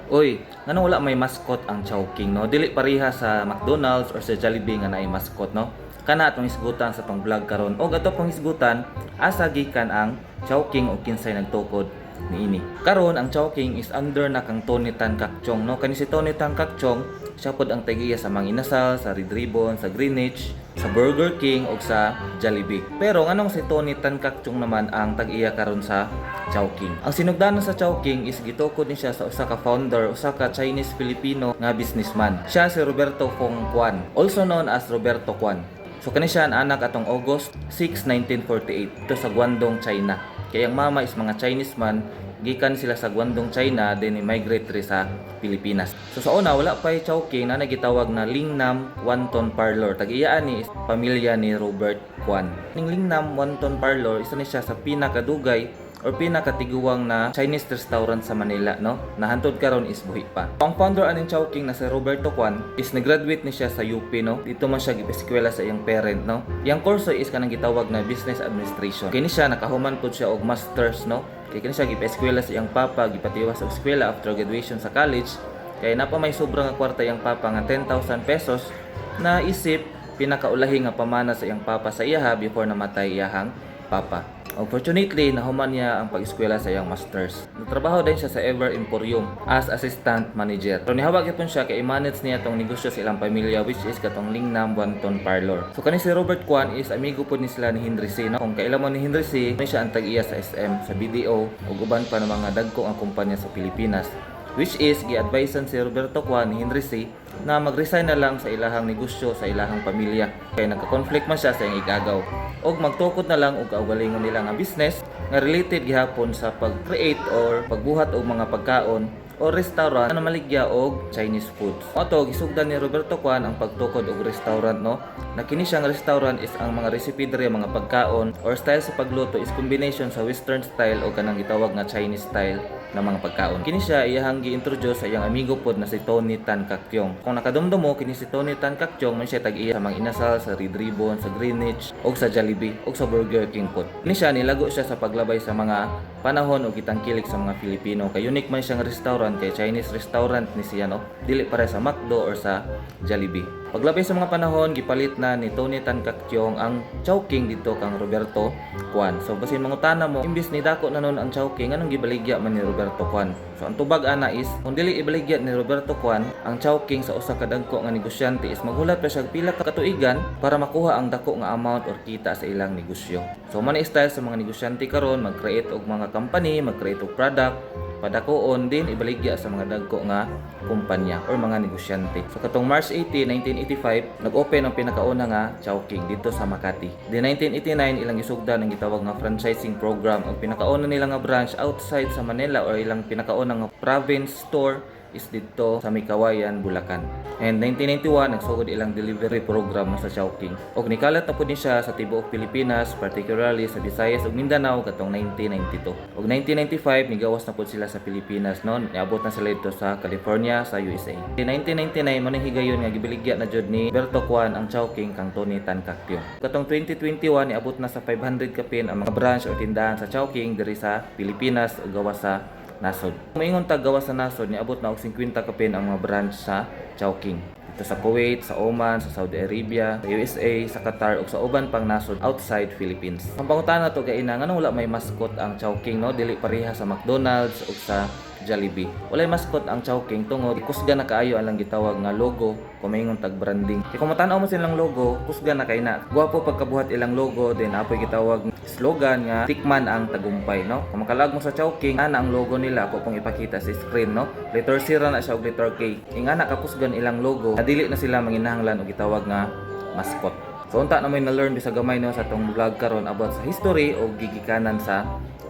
Uy, nganong wala may mascot ang Chowking, no? Dili pareha sa McDonald's or sa Jollibee nga naay mascot, no? Kana atong hisgutan sa atong vlog karon. Og ato pong hisgutan, asa gikan ang Chowking o kinsay nagtukod niini. Karon ang Chowking is under na kang Tony Tan Caktiong, no? Kani si Tony Tan Caktiong, siya pod ang tag-iya sa Mang Inasal, sa Red Ribbon, sa Greenwich, sa Burger King ug sa Jollibee. Pero nganong si Tony Tan Caktiong naman ang tag-iya karon sa Chowking? Ang sinugdanan sa Chowking is gitukod ni siya sa usa ka founder, usa ka Chinese Filipino nga businessman. Siya si Roberto Fong Kwan, also known as Roberto Kwan. So kani siya anak atong August 6, 1948 ito sa Guangdong, China. Kay ang mama is mga Chinese man, gikan sila sa Guangdong, China, then migrate diri sa Pilipinas. So sa una, wala pa Chowking na gitawag na Lingnam Wonton Parlor. Tag-iyaan ni is pamilya ni Robert Kwan. Ning Lingnam Wonton Parlor, isa ni siya sa pinakadugay or pinakatiguang na Chinese restaurant sa Manila, no? Na hantod karon is buhi pa. Ang founder aning Chowking na si Roberto Kwan is nag-graduate ni siya sa UP, no? Dito man siya gieskwela sa iyang parent, no? Iyang kurso is kanang gitawag na Business Administration. Kini siya nakahuman pud siya og masters, no? Kay kini siya gipa-eskwela sa iyang papa, gipatiwas sa eskwela after graduation sa college. Kay napa may sobra nga kwarta iyang papa nga 10,000 pesos na isip pinakaulahi nga pamana sa iyang papa sa iyaha before namatay iyahang papa. Unfortunately, nahuman niya ang pag-eskwela sa iyang masters. Nagtrabaho din siya sa Ever Emporium as assistant manager. Pero nihawa gyapon siya kay i-manage niya tong negosyo sa ilang pamilya, which is katong Lingnam Wonton Parlor. So kani si Robert Kwan is amigo pod ni sila ni Henry Sy. No? Kung kaila mo ni Henry Sy, ni siya ang tag-iya sa SM, sa BDO ug uban pa ng mga dagko ang kumpanya sa Pilipinas. Which is, gi-advisean si Roberto Kwan ni Henry Sy na mag-resign na lang sa ilahang negosyo sa ilahang pamilya. Kay nagka-conflict man siya sa iyang igagaw. Og magtukod na lang og kaugalingon nila nga business nga related gihapon sa pag-create or pagbuhat og mga pagkaon o restaurant na maligya og Chinese foods. Ato gisugdan ni Roberto Kwan ang pagtukod og restaurant, no. Na kini siyang restaurant is ang mga recipe diri, mga pagkaon or style sa pagluto is combination sa Western style o kanang gitawag nga Chinese style na mga pagkaon. Kini siya iyahang gi-introduce sa iyang amigo pod na si Tony Tan Caktiong. Kung nakadumdum mo, kini si Tony Tan Caktiong man siya tag-iya sa Mang Inasal, sa Red Ribbon, sa Greenwich, ug sa Jollibee, ug sa Burger King pod. Kini siya nilago siya sa paglabay sa mga panahon ug gitangkilik sa mga Filipino. Kay unique man siyang restaurant kay Chinese restaurant ni siya, no. Dili pare sa McDo or sa Jollibee. Paglabay sa mga panahon, gipalit na ni Tony Tan Caktiong ang Chowking dito kang Roberto Kwan. So basin mangutana mo, imbis ni dako na nun ang Chowking, anong gibaligya man ni Roberto Kwan? So ang tubag ana is, kung dili ibaligya ni Roberto Kwan ang Chowking sa usa ka dagko nga negosyante is maghulat pa siya pila ka katuigan para makuha ang dako nga amount or kita sa ilang negosyo. So man style sa mga negosyante karon, mag-create og mga company, mag-create og product, padakoon din ibaligya sa mga dagko nga kumpanya or mga negosyante. So katong March 18, 1985, nag-open ang pinakauna nga Chowking dito sa Makati. Di 1989, ilang gisugdan ang gitawag nga franchising program. Ang pinakauna nila nga branch outside sa Manila or ilang pinakauna nga province store is dito sa Meycauayan, Bulacan. And 1991, nagsugod ilang delivery program sa Chowking. Og nikalat na pud ni siya sa tibuok Pilipinas, particularly sa Visayas ug Mindanao katong 1992. Og 1995, nigawas na pud sila sa Pilipinas, no? Niabot na sila dito sa California sa USA. In 1999, man higayon nga gibaligya na jud ni Berto Kwan ang Chowking kang Tony Tan Caktiong. Katong 2021, niabot na sa 500 kapin ang mga branch o tindahan sa Chowking diri sa Pilipinas ug gawas sa nasod. Maingon tag gawas sa nasod, niabot na og 50 kapin ang mga branch sa Chowking. Dito sa Kuwait, sa Oman, sa Saudi Arabia, sa USA, sa Qatar ug sa uban pang nasod outside Philippines. Ang pangutana to kay ina, nganong wala may mascot ang Chowking, no? Dili pareha sa McDonald's ug sa Jollibee. Walay mascot ang Chowking tungod kusga na kaayo ang gitawag nga logo, kung maingon tag branding. Kay kung matan-aw mo silang logo, kusga na kay na. Gwapo pagkabuhat ilang logo, then apoy gitawag slogan nga "Tikman ang tagumpay", no? Kung makalag mo sa Chowking, ana ang logo nila, ako pong ipakita sa screen, no? Letter C ra na siya og letter K. Ingana kakusgan ilang logo, dili na sila manginahanglan og gitawag nga mascot. So unta na may na-learn bisag gamay, no, sa atong vlog karon about sa history o gigikanan sa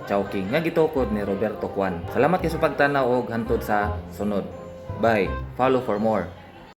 Chowking nga gitukod ni Roberto Kwan. Salamat kay sa pagtanaw og hantod sa sunod. Bye. Follow for more.